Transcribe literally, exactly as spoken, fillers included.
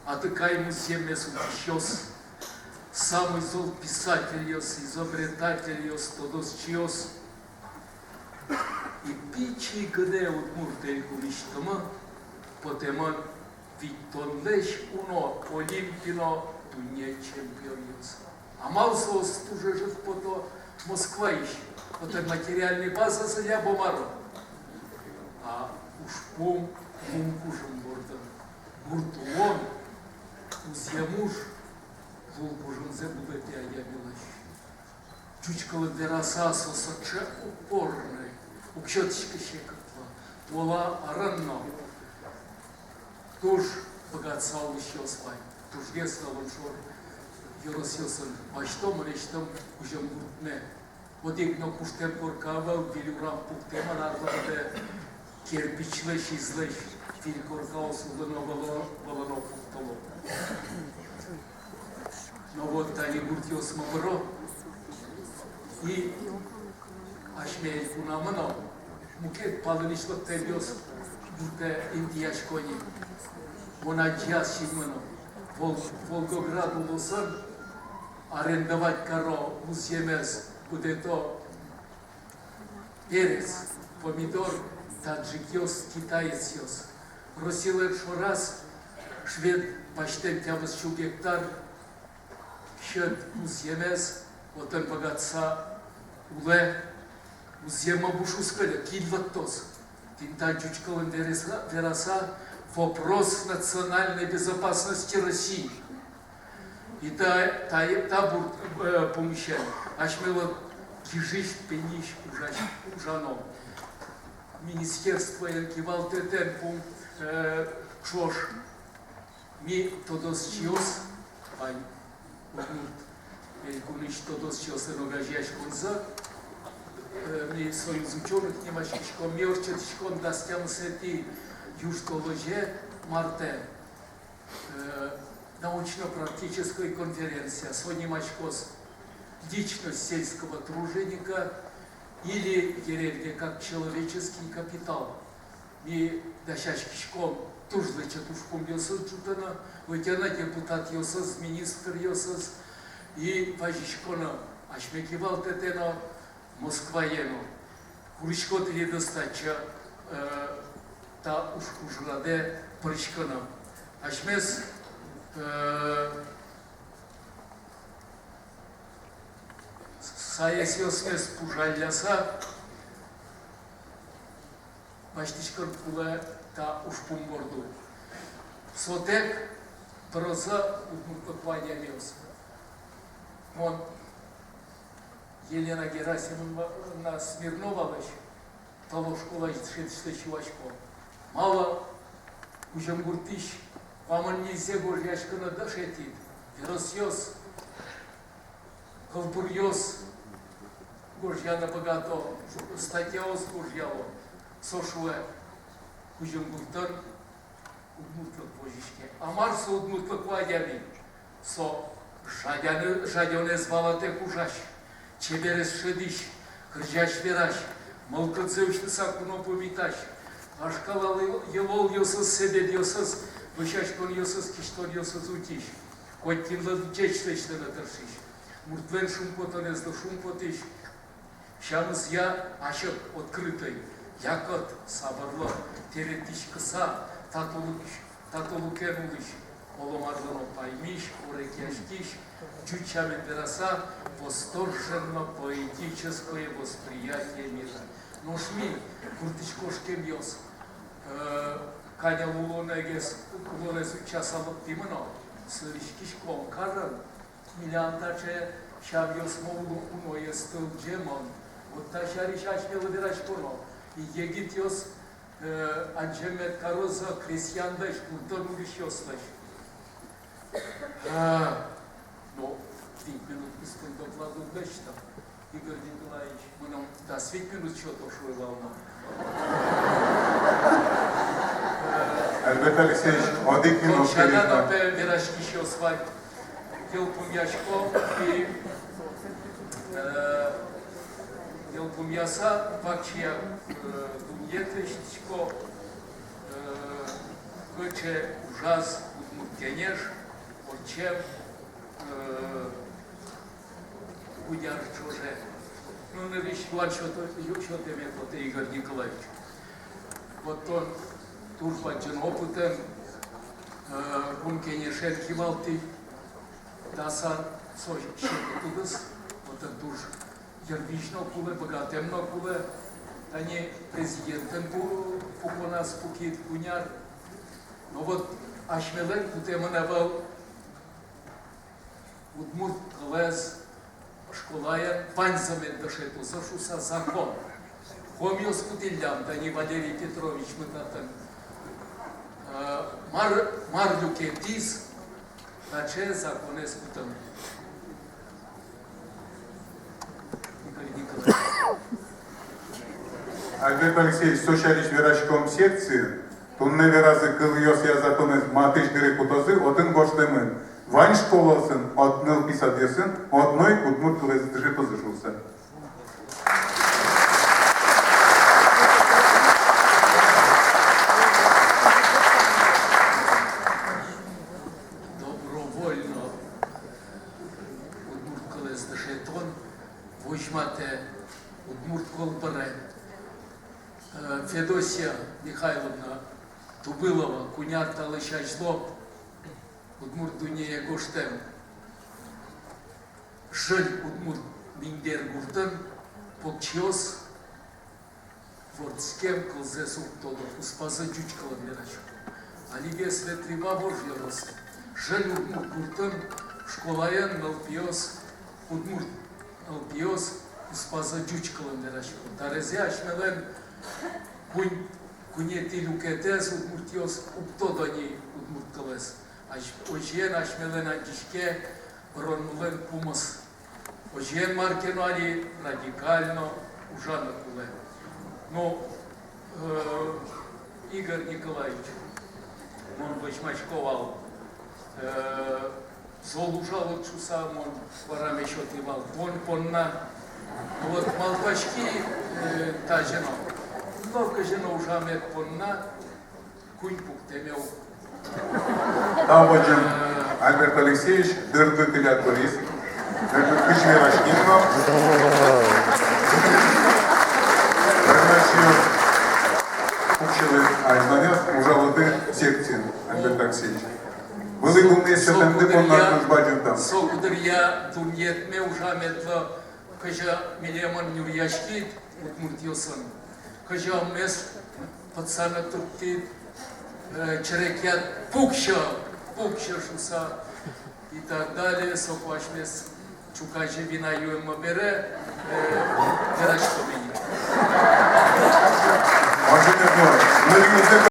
Атыкай музъеммес утисьёс, самой зол писательёс, изобретательёс, тодосчиос. И пичи гинэ удмурт элькунысьтымы потэмын витьтонлэсь уно олимпи но дунне чемпионъёс. Амал соос туж ӧжыт пото Москваысь, отын материальной базазы ляб, мар-о. А ужпум лулкужым бордын. Гурт улон, музъем уж лулкужымзэ будэтэ адямилэсь. Ӟуч кылын вераса, со сыӵе упорной, уг сётӥськы секытлы. Туала арын но туж быгатыса улӥсьёс вань. Тужгес вал шор ёросъёсын. Басьтом, мынэсьтым кузьым гуртме. Одӥг но куштэм корка ӧвӧл, выль урам пуктэмын арлы быдэ, кирпичлэсь, излэсь выль коркаос улыны выло, выло но пуктыло. Но вот тани гуртъёсмы быро, и асьме элькунамы но мукет палэнысь лыктэмъёс юртэ интыясько ни. Мон адӟи ас синмы но. Вол-, Волгоград улосын арендовать каро музъемез, будэ-то перец, помидор таджикъёс, китаецъёс. Россилэн шораз швед басьтэм тямыс сю гектар сьӧд музъемез, отын быгатыса улэ. Музъеммы буш уз кыльы, кин лыктоз. Тӥни та, ӟуч кылын вераса, вераса, вопрос национальной безопасности России. И та, та, та бур-, э, пумысен асьмелы гижысь, пиньысь ужась, ужано. Министерствоен, кивалтэтэн пум, э, ӵош ми тодосчиос, вань удмурт элькунысь тодосчиослэн огазеяськонзы, э, ми Союз учёных нимаськиськом, ми ортчытӥськом дас тямысэтӥ южтолэзе мартэ, э, научно-практической конференция, со нимаськоз «Личность сельского труженика или деревня как человеческий капитал». Ми дасяськиськом туж лэчыт ужпумъёсыз ӝутыны, ӧтьыны депутатъёсыз, министръёсыз, и вазиськоно асьме кивалтэтэ но, Москвае но. Курисько тӥледыз татчы, э, та уж-, ужрадэ пыриськыны. Асьмес, э, саесъёсмес пужалляса, басьтӥськон кулэ та ужпум борды. Сотэк пырозы удмуртлыко адямиос. Мон Елена Герасимовна Смирновалэсь, тыло школаысь дышетӥсьлэсь юасько: малы Кузьым гуртысь куамын ньыльзэ гожъяськыны дышетӥд? Веросъёс, кылбуръёс гожъяны быгато, статьяос гожъяло. Со шуэ: Кузьым гуртын удмуртлык возиське. А мар со удмуртлыко адями? Со жадёнэ-, жадёнэз валатэк ужась, чеберез шӧдӥсь, кырӟась-верась, мылкыдзэ усьтыса куно пумитась, вашкала йылолъёсыз, себедъёсыз, вӧсяськонъёсыз, кисьтонъёсыз утись, котькинлы ӟеч лэсьтыны тыршись, муртлэн шумпотонэзлы шумпотӥсь, сямызъя азьык, открытый, якыт, сабырлы, тӥретӥськыса, татулык-, татулыкен улӥсь, оло марлы но паймись, ӧрекъяськись, ӟуч сямен вераса, восторженно-поэтическое восприятие мира. Нош ми, гуртысь кошкемъёс, э, каньыл улонэгес, улонэз утчаса лыктӥмы но, сылӥськиськом, карын милям таӵе сямъёсмы уло, уноез тылӟемын. Вот та сярысь асьмелы вераськоно. И егитъёс, э, адӟем мед карозы крестьянлэсь, гуртын улӥсьёслэсь. А, но вить минут куспын доклад уг лэсьты. Игорь Николаевич, мыным дас вить минут сёто шуэ вал на. Альберт Алексеевич, одӥг минут. Кыӵе ке но, пе, вераськисьёс вань. Йылпумъясько и, э, йылпумъяса, вакчияк, э, дунъет лэсьтӥсько, э, кыӵе ужаз удмурт Кенеш, ортчем, э, кудӥз ар ӵоже. Ну, нырысь юан сёт-, ю-, сётэме потэ, Игорь Николаевич. Вот тон туж бадӟым опытэн, э, Кун Кенешен кивалтӥд, дас ар со сьӧд удыс, вот тон туж йырвизь но кулэ, быгатэм но кулэ, тани президентэн пу-, пуконаз пукид куинь ар. Но вот асьмелэн кутэмын ӧвӧл удмурт кылэз школаын ваньзэ мед дышетозы шуыса закон. Комиос кутӥллям, тани Валерий Петровичмы татын. Э, мар, мар люкетӥз таӵе законэз кутыны? Игорь Николаевич. Альберт Алексеевич, со сярысь вераськом секциын. Туннэ веразы, кылъёсъя законэз матысь дыре кутозы, отын гожтэмын: вань школаосын, одӥг нылпи садъёсын одно ик удмурт кылэз дышетозы шуыса. Добровольно удмурт кылэз дышетон возьматэ удмурт кылбурен. Э, Федосия Михайловна Тубылова куинь ар талэсь азьло «Удмурт дуннее» гожтэм. Ӝыль удмурт Миндер гуртын покчиос вордскем кылзэс уг тодо, куспазы ӟуч кылын верасько. Али весь ветлӥ Вавож ёросын. Ӝыль удмурт гуртын школаын нылпиос, удмурт нылпиос куспазы ӟуч кылын верасько. Табере асьмелэн куинь, куинетӥ люкетэз удмуртъёс уг тодо ни удмурт кылэз. Ась-, озьыен асьмелэн адӟиське быронмылэн пумыз. Озьыен мар ке но али радикально ужаны кулэ. Ну, э, Игорь Николаевич, мон возьмасько вал, э, зол ужалод шуыса, мон куараме сётӥ вал тон понна. Вот малпаськи, э, тазьы но. Но кызьы но ужамед понна куинь пуктэме ук. Тау бадӟым, Альберт Алексеевич, дырды тӥляд дорысь. Дырды кызьы вераськид но. Вераськод пуксьылӥд азьланяз, ужалоды секциын, Альберт Алексеевич. Вылӥ дуннеез сётэмды понна туж бадӟым тау. Со кудыръя дунъетме ужамед луэ, кызьы милемын нюръяськид удмуртъёсын, кызьы ӧмес пытсаны турттӥд, э, чырекъяд: пуксьы, пуксьы шуыса, и так далее. Соку асьмес ӵуказе вина юэммы бере, э, вераськом ини.